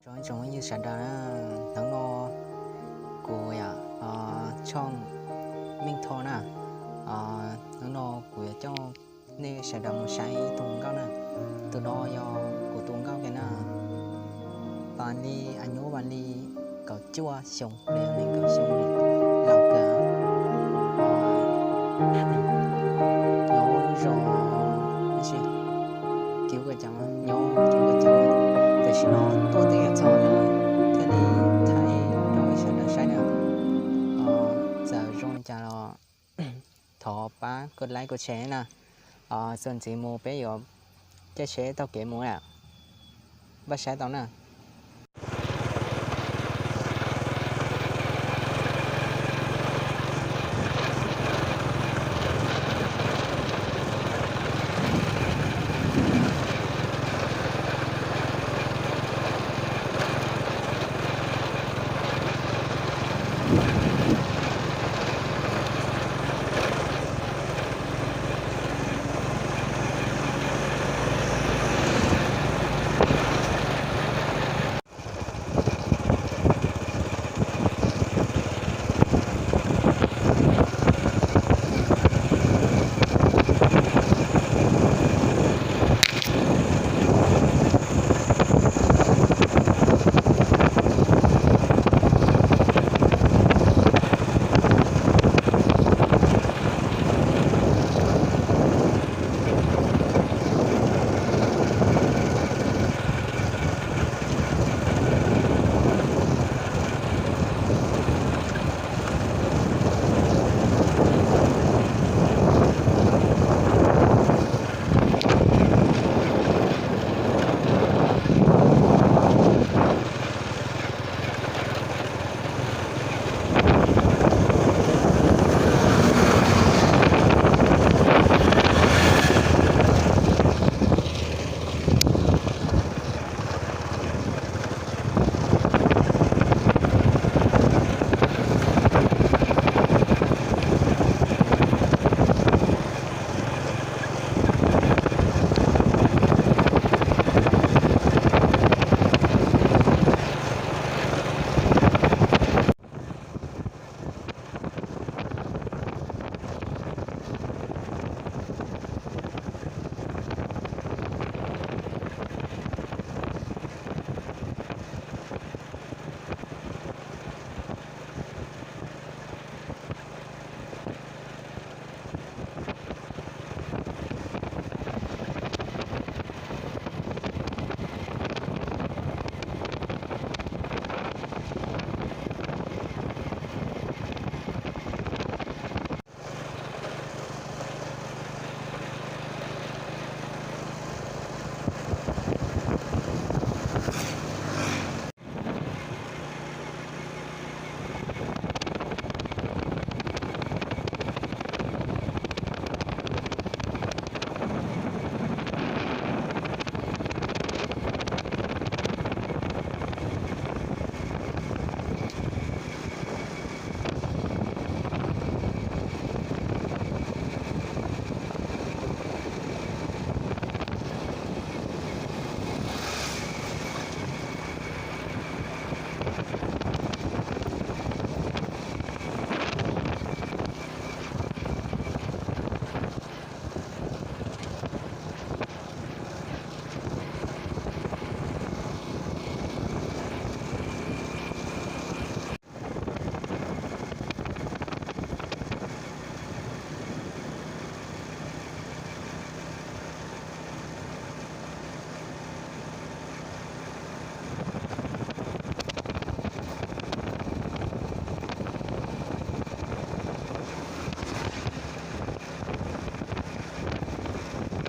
Tsoom phooj ywg sawv daws na, hnub no kuv yog Tshooj Meej Thoj na. Hnub no kuv yuav coj nej sawv daws mus saib tus nkauj na. Tus no yog kuv tus nkauj kiag na, vas li, aws, nyuj vas li kaum cuaj xyoo los yog nees nkaum xyoo lawm kawg. Nyob zos, nyob Kiv Ua Coob, nyob Kiv Ua Coob, tam sim no tuaj twb yuav txog lawm, thiaj li thaij rau ib sawv daws saib na. Txawm zoo li cas los thov pab kov like kov share na. Txuas ntxiv mus peb yuav caij tsheb taug kev mus na. Pab saib tau na.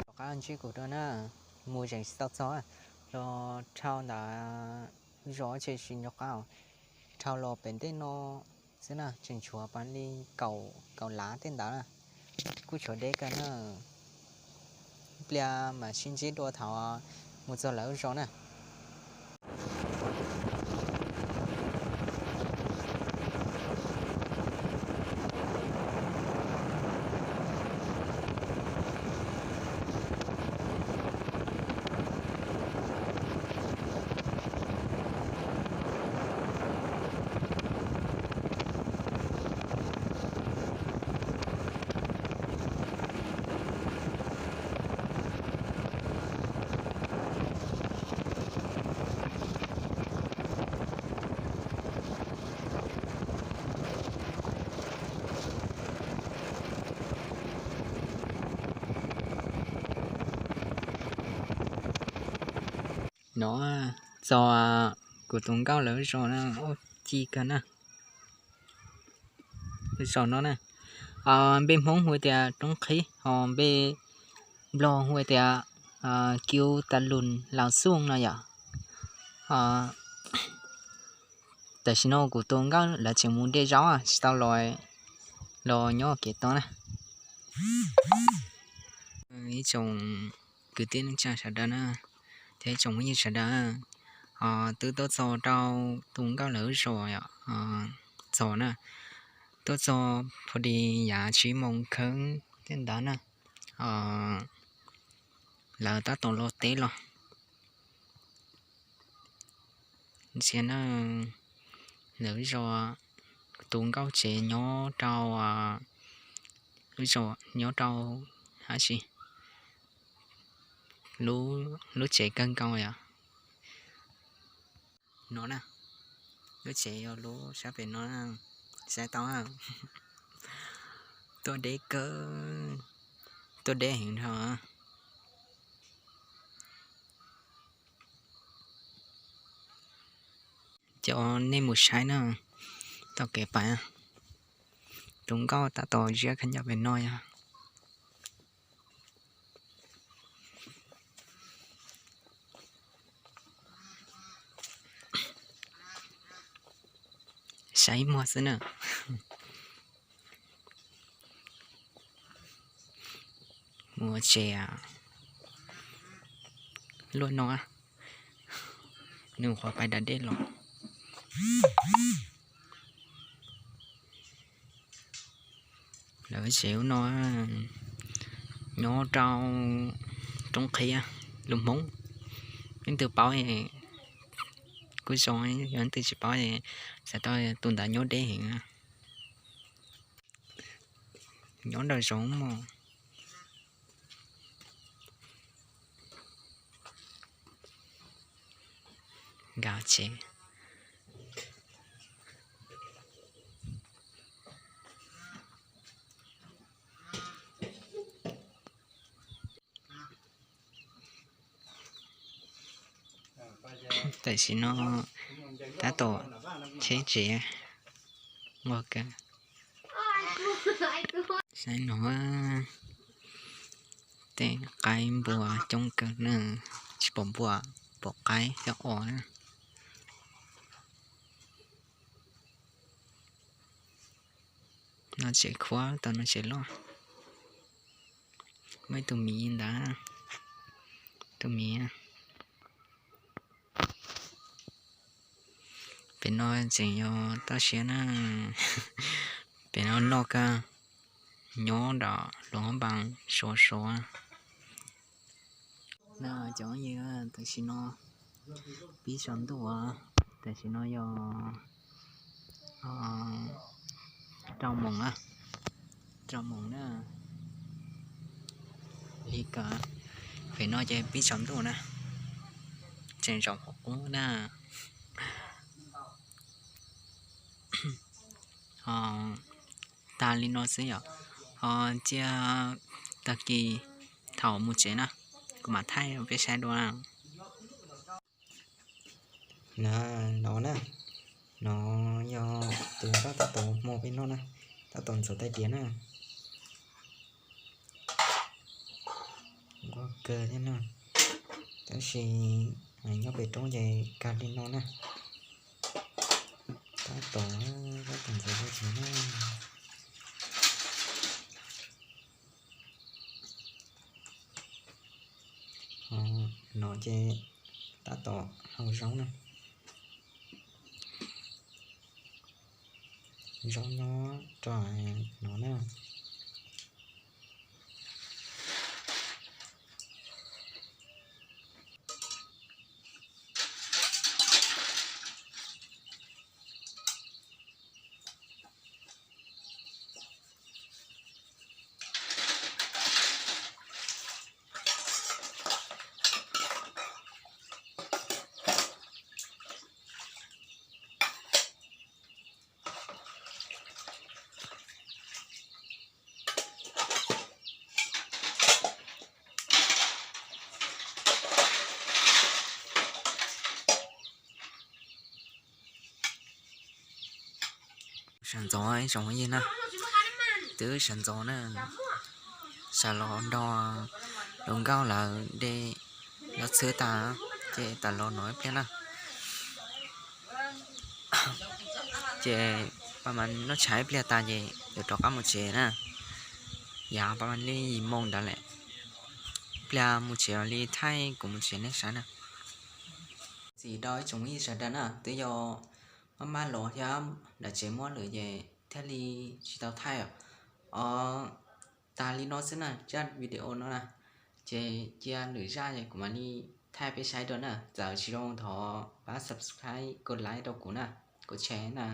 Rov qab ntsib kuv dua na, mus zeem tsis tau txog, los dhau ntawd zos tsheb tsis nco qab, dhau los pem ntej no xwb na, tseem tshuav pas li kaum, kaum lav tej ntawd na, kuj tshuav deb kawg na. Ib pliag mam sib ntsib dua thaum mus txog lawv zos na. No txog kuv tus nkauj lawv zos na, ci kawg na. Zos no na, npe Hmoob hu tias Roob Qhib, ho npe Nplog hu tias Kiu Tas Lus Laus Xuj no yom. Tam sim no kuv tus nkauj lawv tseem mus de zaub tsis tau los, los nyob kev tod na. Ib tsoom kwv tij neej tsa sawv daws na, thiab ib tsoom phooj ywg sawv daws, twb tuaj txog rau tus nkauj lawv zos, txog na, tuaj txog pho di yav tsib moos kheev thiab ntawd na, lawv tab tom los teb los. Ntsia na, lawv zos, tus nkauj tsev nyob rau, lub zos nyob rau, hab si, lub tsev kawg nkaus yom. No na, lub tsev yog lub sab pem no, saib tau, tuaj deb kawg, tuaj deb heev dhau. Coj nej mus saib na, tau kev pais, tus nkauj tab tom ziab khaub ncaws pem no yog. Saib ib muag xwb na. Mus tsev luaj no, nws qhuav pais da dej los. Lawv tsev ub no nyob rau Roob Qhib, lus Hmoob. Leej twg paub kuj zoo, yog leej twg tsis paub xav tau, tus ntawd nyob deb heev. Nyob nram zoov mog. Nkag tsev. Tam sim no tab tom cheb tsev, nquag kawg. Saib no, tej qaib npua coob kawg na, tsis pom npua, pom qaib thiab os na. No tsev khuab, tam no tsev loj. Muaj ib tug miv ntawd, tus miv. Pem no tseem yog toj siab na, pem no loj kawg, nyob nram Luam Hab Npaas Suav Suav. Na cov phooj ywg, tam sim no pib tsaus ntuj, tam sim no yog rau moos, rau moos na. Li kawg, pem no ces pib tsaus ntuj na, tseem zaum qub na. Ho tag li no xwb yom. Ho cia tag kis thaum mus tsev na, kuv mam thaij rau peb saib dua na. Na, no na, no yog tus nkauj tab tom muag peb noj na, tab tom ntxuav tais diav na. Nquag kawg thiab na, tab sis nyob pem roob ces kag li no na. Tab tom, tab tom ntxuav tais diav na. No ces tab tom hau zaub na. Zaub nyob rau no na. Sawv ntxov ib tsoom phooj ywg na, twb sawv ntxov na, sawv los nrog luag nkauj lawv de los txhwb tas, ces tas los no ib pliag na. Ces pab mam noj tshais ib pliag tas ces yuav rov qab mus tsev na. Yav pab mam li yim moo ntawd lawm, ib pliag mus tsev li thaij kuv mus tsev nej saib na. Txiv rau ib tsoom ib sawv daws na, twb yog maj maj los thiab nram tsev muab lawm ces thiaj li tsis tau thaij os. Os, tas li no xwb na zaj video no na, ces cia lwm zaj es kuv mam li thaij peb saib dua na. Txawm tsis zoo thov pab subscribe, kov like rau kuv na, kuv tseg na.